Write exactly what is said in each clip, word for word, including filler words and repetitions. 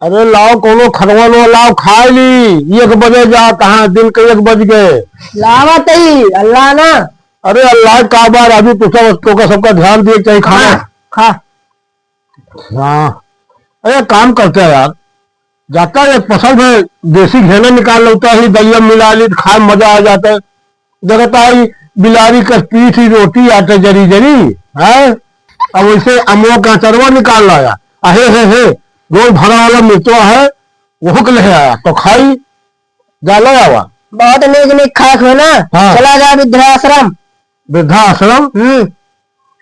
अरे लाओ, कौनो खरवन हो, लाओ, खाए ली। एक बजे जात हैं, दिन के एक बज गए। लावत ही, अल्लाह ना। अरे अल्लाह का बार, अभी तो सब, तो का सबका ध्यान दिए चाहिए खाना। खा, खा। हाँ। अरे काम करते हैं यार, जाता है एक पसल में देसी घेना निकाल लेता है, दलिया मिला ली, खाए में मजा आ जाता है। देखता है, बिलारी का पीठी रोटी आटे जरी जरी, हैं? अब वैसे अमवा का अचरवा निकाल लाया। अहे हे हे, रोज भरा वाला मिर्चवा है, वहू के ले आया, तो खाई, जा ले आवा। बहुत नीक नीक खाए हो ना, हाँ। चला जा वृद्धाश्रम। वृद्धाश्रम? हम्म।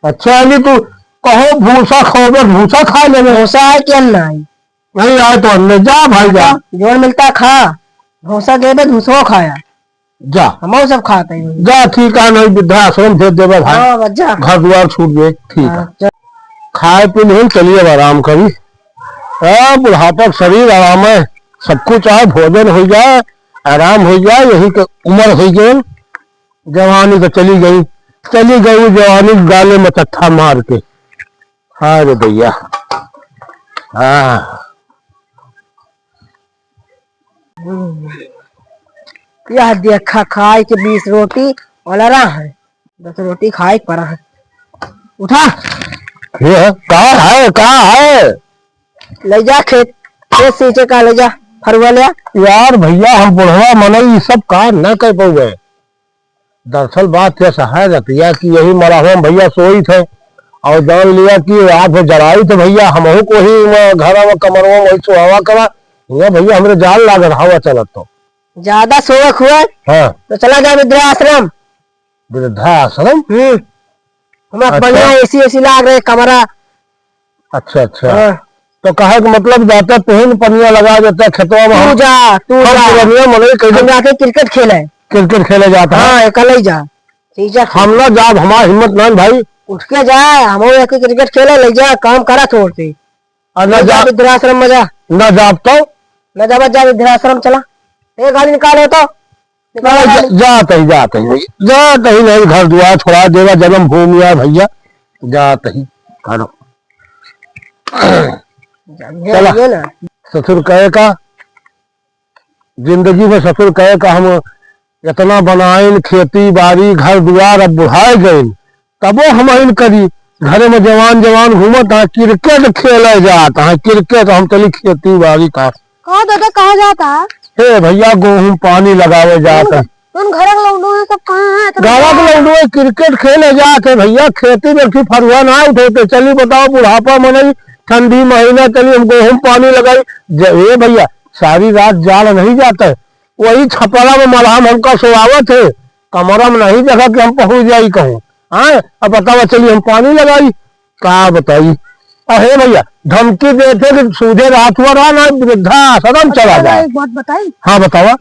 अच्छा, यानी तू कहो भूसा खाओ, बस भूसा खा लेबे। भूसा है कि अन्न है? नहीं आए तो अन्न, जा भाई जा। जोन मिलता खा, भूसा देबे, भूसो खाया। जा। हमहू सब खात हई वही। जा, ठीक है, नहीं वृद्धाश्रम भेज देबे भाई। हाँ, बस जा। घर दुआर छूट गए, ठीक है। हाँ, जा। खाए पी लेहन, चलिए अब आराम करी। हाँ, बुढ़ापा के शरीर आराम है, सब कुछ है, भोजन हो जाए, आराम हो जाए, यही के उम्र हो गई, जवानी तो चली गई, चली गई जवानी गाले में तट्ठा मार के। हाँ रे भैया, हाँ। हम्म। यह देखा, खाए के बीस रोटी वाला रहा है, दस रोटी खाए के पड़ा है। उठा। ये है? का है? का है? ले जा खेत, खेत सींचे का ले जा, फरुआ ले आ। यार भैया, हम बुढ़वा मनई, ई सब काम ना कर पाउबे। दरअसल बात यह है रतिया कि यही मड़हवा में भैया सोई थे और जान लिया कि रात भर जराई थे भैया, हमहू को ही वहाँ घर में कमरवा में वही सोवा करा। हुआ भैया हमरे जान लागत हवा चलत तो। ज्यादा सोवक हुआ हाँ। तो चला जा वृद्धाश्रम। वृद्धाश्रम? हम्म। हमारा अच्छा। बढ़िया एसी एसी लाग रहे कमरा। अच्छा, अच्छा। हाँ। तो कहे के मतलब जाता तुहिन पनिया लगा देता खेतवा में तू हम, जा, तू हम जा। पुरनिया मनई कैसे हम जाके क्रिकेट खेले। क्रिकेट खेले जाता है? हाँ, एकले जा। ठीक है। हम ना जाब, हमार हिम्मत नहीं भाई। उठ के जा, हम जाके क्रिकेट खेले, ले जा, काम करा छोड़ के। और ना ले जा जा, वृद्धाश्रम में जा। ना जाब तो? ना जाब, जा वृद्धाश्रम चला। ए, गाड़ी निकाल हो तो। निकाल ना, जा, गाड़ी। जात ही, जात ही, जात ही नहीं, घर दुआर छोड़ा देवा, जन्मभूमि है भैया, जात ही, करो। चला। ये ना। ससुर कहे का, जिंदगी में ससुर कहे का हम इतना बनाइन, खेती बाड़ी, घर दुआर, अब बुढ़ाए गइन, तबो हम आइन करी। घरे में जवान जवान घूमत हैं, क्रिकेट खेले जात हैं, क्रिकेट, हम चली खेती बाड़ी का। कहाँ दादा, कहाँ जाता है? हे भैया, गेहूं पानी लगावे जात है। तुम घर के लौंडो है, सब कहाँ है? इतना घरा के लौंडो है, क्रिकेट खेले जात है भैया, खेती में फिर फरुआ ना उठे, तो चली बताओ, बुढ़ापा मनई, ठंडी महीना, चली हम गेहूं पानी लगाई। ज-, ए भैया, सारी रात जाल नहीं जाता है, वही छपरा में मलहम हमका सोआवत है, कमरा में नहीं जगह कि हम पहुँच जाई कहूँ। हाँ, अब बतावा, चली हम पानी लगाई, का बताई? अहे भैया, धमकी देते कि सूझे रात हुआ रहा ना, वृद्धाश्रम अच्छा चला दादा, जाए। एक बात बताई? हाँ, बतावा।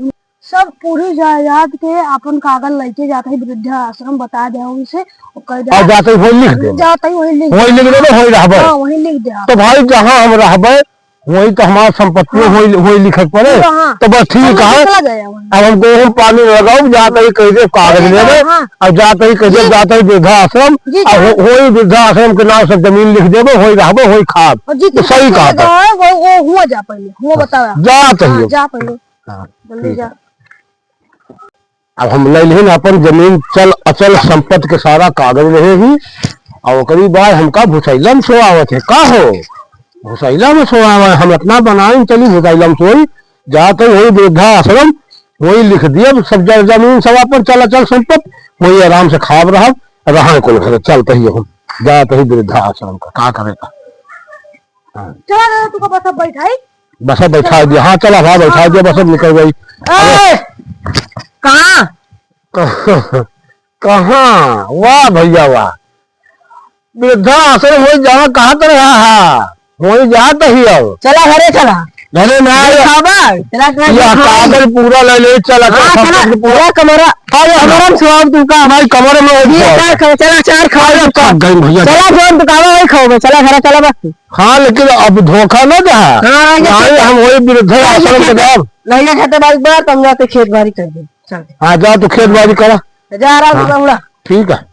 सब पूरी जायदाद के अपन कागज लेके जाते ही वृद्धाश्रम बता दे उनसे, और कह दे और जाते ही वही लिख दे। जाते ही वही लिख वही लिख देबे, वही रहबे। हाँ, वही लिख दे। तो भाई, जहाँ हम रहबे, वही तो हमार संपत्ति हाँ। वही, वही लिखे के पड़े। हाँ। तो बस ठीक है। चला जाए वहाँ। अब हमको हम पानी लगाओ, जाते ही कह दे कागज चले लेबे, जाओ, हाँ। अब जाते ही कह दे, जी। जाते ही वृद्धाश्रम, जी, अब चला। हो-, वही वृद्धाश्रम के नाम से जमीन लिख देबे, वही रहबे, वही खाब। और जी, तो सही कहा था। वो, वो हुआ जा पहले, हुआ हाँ, बताओ। जा हाँ, पहले। जा पहले। हाँ, जल्दी ठीक जा। है। अब हम ले लेहिन अपन जमीन, चल अचल संपत्ति के सारा कागज रहे ही, और ओकरी बाद हमका भुसैला में सोआवत है। का हो? भुसैला में सोआवे, हम इतना बनाइन चली भुसैला में सोई, जाते वही वृद्धाश्रम, वही लिख दिया सब ज-, जमीन सब अपन चल अचल संपत्ति, वही आराम से खाब रहब, रहा कुल घर चलते ही हम जाते ही वृद्धाश्रम का, का करेगा? हाँ। चला दादा, तू का बस अब बैठाई? बस अब बैठा दिया। हाँ, चला भाई, बैठा दिया, बस अब निकल गई। ए, कहाँ? कहाँ? कहाँ? वाह भैया, वाह। वृद्धाश्रम वही जाना, कहाँ तो रहा है? वही जात ही अब। चला घरे चला। घरे ना घरे आया। खाबा? चला, चला, यह खा। कागज पूरा ले ले, चला, हाँ, चला, चला, सब पूरा। चला, कमरा, अरे, कमरा में सोआब तू का। भाई, कमरे में ये सोआब। चार खाओ, चला, चार खाओ, अरे, सब खाओ। थक गए भैया। चला, जो दुकान वही खाओ, चला, घरे चला बस। हाँ, लेकिन अब धोखा ना दे। हाँ, हाँ, ये नहीं, ठीक है। हम वही वृद्धाश्रम के जाब। नहीं, ये खेते बाड़ी बार, तुम जाते खेत बाड़ी कर दे। चल। हाँ, जा तू खेत बाड़ी करा। जा, आराम से हाँ, उड़ा। ठीक है।